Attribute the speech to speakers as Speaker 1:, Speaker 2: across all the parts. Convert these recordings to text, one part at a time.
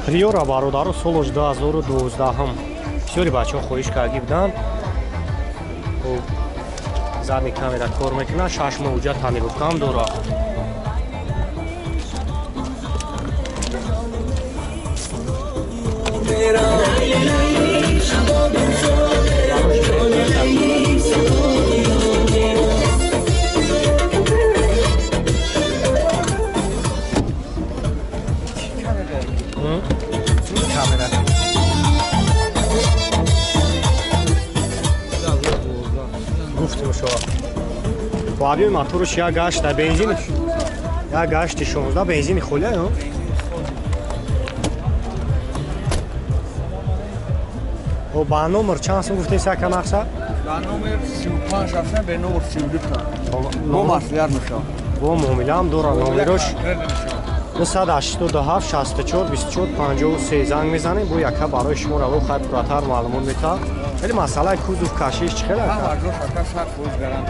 Speaker 1: Приора бародаро солаш 2012. Бисёри бачаҳо хоҳиш карда буданд. Задний камера кор мекунад, 6 моҳ уҷа тонировкаам дорад. Бо объёми мотораш як гашта бензин, як гашти 16 бензини холия ё? О ба номер чанд сум гуфтем сака нақша?
Speaker 2: Ба номер 35 рафтан ба номер 32 та. Бо маслиҳат мешавад.
Speaker 1: Бо муомилаам дора номерош 987 64 24 53 занг мезанем, бо яка барои шумо раво хайр пурратар маълумот метаҳад. Вале масъалаи кузов кашиш чӣ хел ака?
Speaker 2: Ҳама ҷош ака 100% гарант.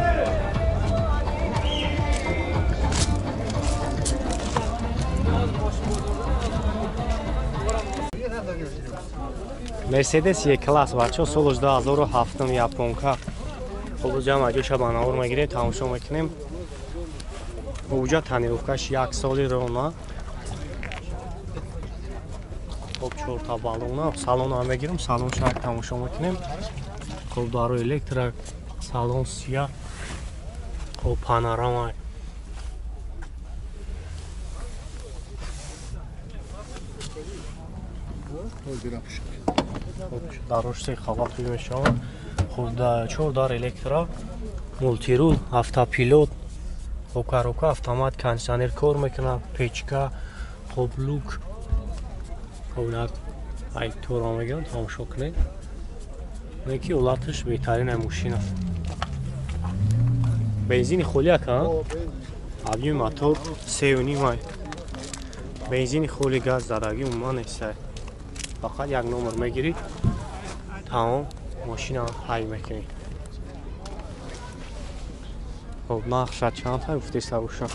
Speaker 1: Мерседес Е-класс бачо солаш 2007 японка. Хоб ҷамъ аҷоша ба навор мегирем, тамошо мекунем. Уҷа тонировкаш як соли рона. Хоб чорта балона, салонро мегирем, салон шак тамошо мекунем. Хоб даро электро, салон сия, хоб панорама. Дарош се халат мешавад. Хоб чор дар электро, мултирул, автопилот, хоб коробка автомат, кондиционер кор мекунад, печка, хоб люк. Хоб як айторо мегирам, тамошо кунед. Неки ҳолаташ беҳтарин ай мошина. Бензини холи ака? Объёми мотор 3.5 ай. Бензини холи газ задагӣ умуман нест. Фақат як номер мегирӣ, тамом мошина ҳай мекунӣ. Хоб нақша чанд ҳай гуфтеста боша?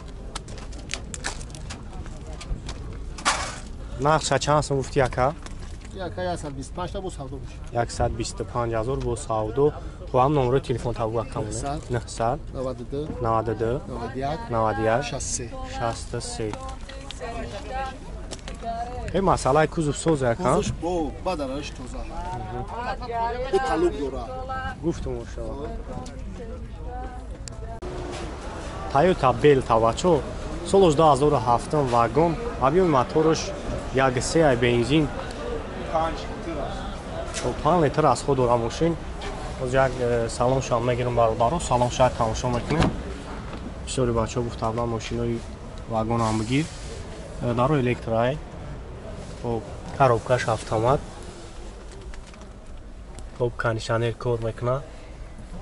Speaker 1: Нақша чанд сум гуфти ака?
Speaker 3: Яка 125 та бо савдо мешавад.
Speaker 1: 125 ҳазор бо савдо. Хоб ҳам номерои телефон табу ака монед. 900
Speaker 3: 92
Speaker 1: 92
Speaker 3: 91
Speaker 1: 91
Speaker 3: 63
Speaker 1: 63. Эй масъалаи кузов соз ака?
Speaker 3: Кузовш бо бадараш тоза. Ду талуб дора.
Speaker 1: Гуфтум ошава. Toyota Belta бачо солаш 2007 вагон, объёми мотораш 1.3 ай бензин. 5 литр расход дора мошин. Боз як салоншам мегирам бародаро, салон шак тамошо мекунем. Бисёри бачаҳо гуфта буданд мошинои вагонам бигир. Даро электроай. Хоб коробкаш автомат. Хоб кондиционер кор мекунад.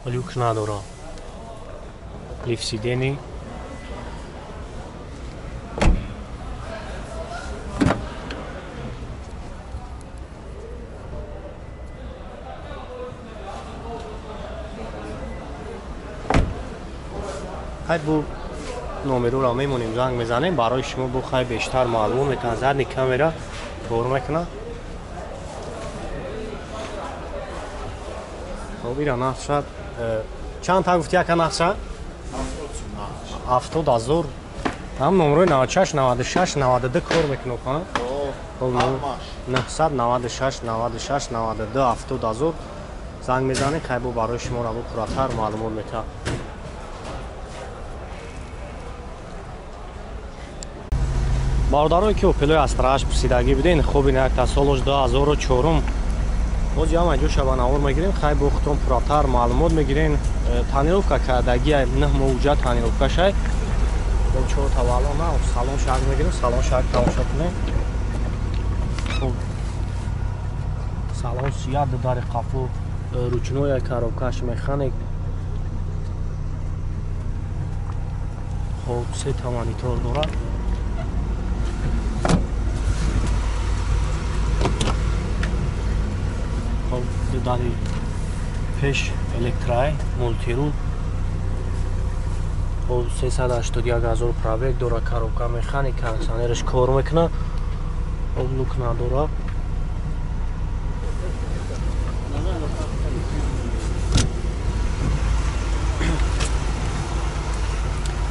Speaker 1: Люк надора. Лифт сидени. Хай бу номерро мемонем, занг мезанем, барои шумо бо хай бештар маълум метавон. Задний камера кор мекунад. Хоб ира нақша чанд та гуфти ака нақша? 70 ҳазор. Ҳам номерои 96 96 92 кор мекунад, ҳа? 996 96 92 70 ҳазор занг мезанем, хай бо барои шумо раво пурратар маълумот метавад. Бародарое ки Опелои Астра 8 пурсидагӣ буден, хоб ин якта солаш 2004. Боз ям аҷоша ба навор мегирем, хай бо худтон пурратар маълумот мегирем. Тонировка кардагӣ 9 моҳ уҷа тонировкашай. Хоб чор тавалло на, салон шак мегирем, салон шак тамошо кунем. Хоб салон сия, ду дари қафо, ручной коробкаш механик. Хоб се та монитор дорад. Хоб ду дари пеш электрай, мултирул. Хоб 381 ҳазор пробег дора, коробка механик, кондиционераш кор мекунад. Хоб Хуб люк надора.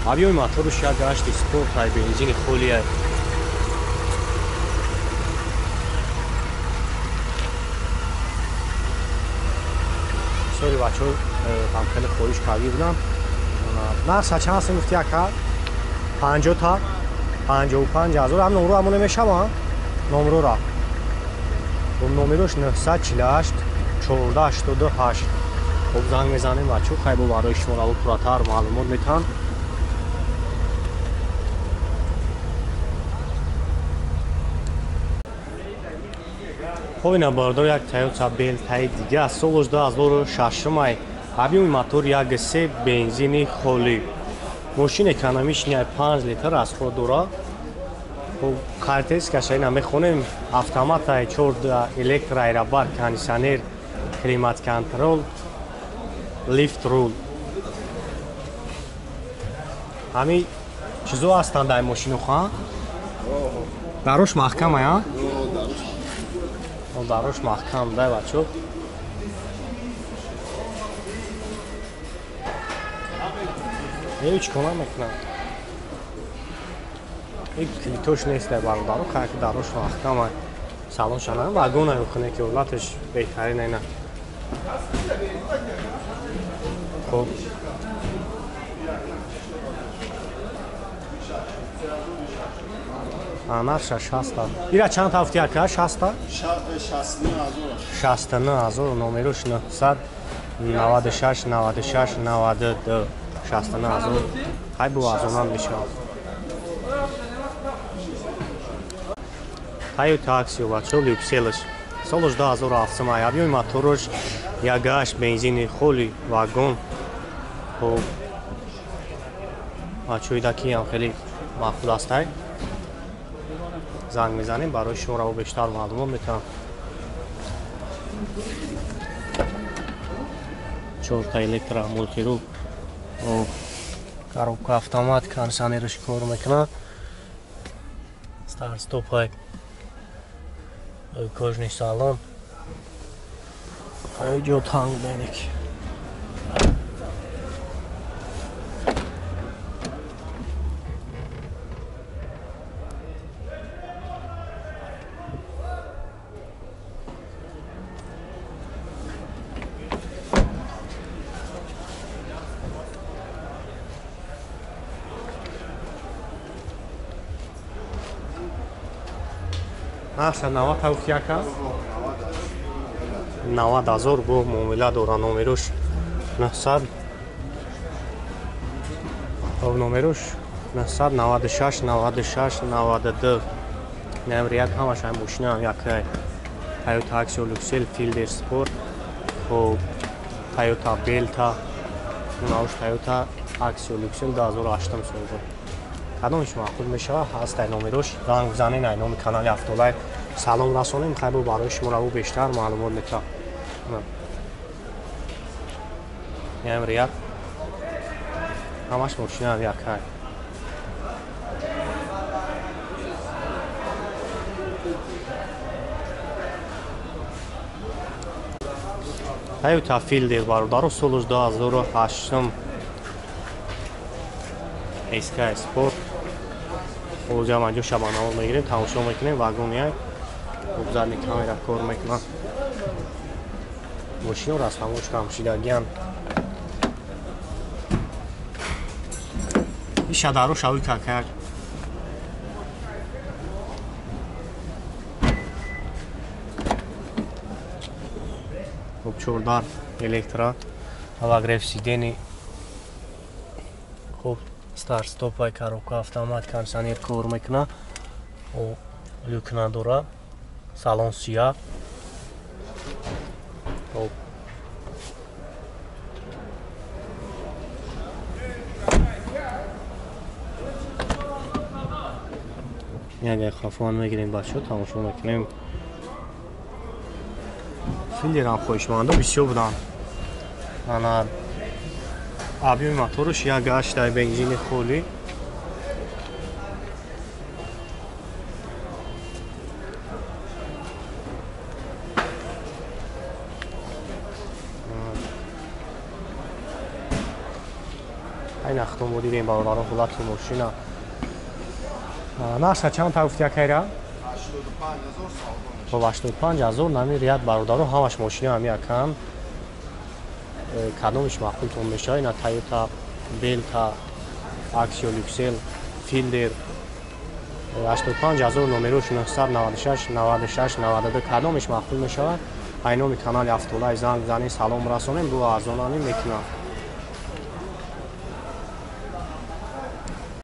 Speaker 1: Объёми моторуш 1.8 спорт ай бензини холи ай. Сори бачаҳо ҳам хеле хоҳиш карда будам. Нарха чанд аст гуфти ака? 50 та 55 ҳазор. Ҳам номро ҳамон мешава? Номрора. Хуб номерош 948 1488. Хуб занг мезанем бачаҳо, хай бо барои шумо раво пурратар маълумот метаҳанд. Хуб ина бародар як Toyota Belta дига аз соли 2006 ай. Объёми мотор 1.3 бензини холӣ. Мошин экономичный 5 литр расход дора. Хуб характеристикаша ина мехонем. Автомат ай 4 электро аэробар, кондиционер, климат контрол, лифт рул. Ҳами чизо ҳастанд дар мошину ха? Дарош маҳкам ай, а? Дарош маҳкам дай бачо. Ҳеҷ кона мекунам. Ин клитош нест дай бародаро, хайр ки дарош маҳкам ай. Салон шана вагон ай хونه ки ҳолаташ беҳтарин айна. Хуб нарша 60. Ира чанд ҳафти ака? 60? 69 ҳазор. Номерош 996 96 92 69 ҳазор. Хай бо арзонам мешавад. Toyota Axio бачаҳо люкселаш соли 2007 ай. Объёми мотораш 1.8 бензини холи вагон. Хуб бачаҳои даки ҳам хеле маъқул ҳастай. Занг мезанем барои шумо раво бештар маълумот метаҳам. 4 электро мултирул, коробка автомат, кондиционераш кор мекунад. Старт стоп ай, кожный салон. Ҷо танг денек. Нарша 90 ҳафт яка? 90 ҳазор бо муомила дора. Номерош 900. Хоб номерош 996 96 92. Номер як ҳамаш ай мошина ҳам якай. Toyota Axio Luxel Fielder Sport. Хоб Toyota Belta. Унауш Toyota Axio Luxel 2008 сол. Кадомиш маъқул мешавад, ҳаст ай номерош. Занг бизанед ай номи канали Автолайв. Салом расонем, хайр бо барои шумо раво бештар маълумот метаҳам. Номер як ҳамаш мошина ҳам якай. Toyota Fielder бародаро соли 2008 SK Sport. Ҳозир ҳам ҷо шабанавор мегирем, тамошо мекунем. Вагони ай. Хуб задни камера кор мекунад. Мошиноро аз ҳамош камшидагиян. Иша дарош авӣ какаяк. Хуб 14 электро, обогрев сидений. Хуб старт стоп ай, коробка автомат, кондиционер кор мекунад. Люк надора. Салон сиёҳ. Хуб як хафон мегирем бачаҳо, тамошо мекунем. Филдерам хоҳишмандо бисёр буданд. Ана объёми мотораш 1.8 ай бензини холӣ. Ай нахтон бо дидем, бародаро, ҳолати мошина. Наша чанд та гуфти, акайра? Хоб, 85 ҳазор нами рият, бародаро, ҳамаш мошина ҳами акан. Кадомиш маъқултон мешавад? Ина Тойота Белта, Аксио, Люксел, Филдер, 85 ҳазор, номерош 996 96 92. Кадомиш маъқул мешавад, ай номи канали Автолай занг занем, салом расонем, бу арзонанем мекунам.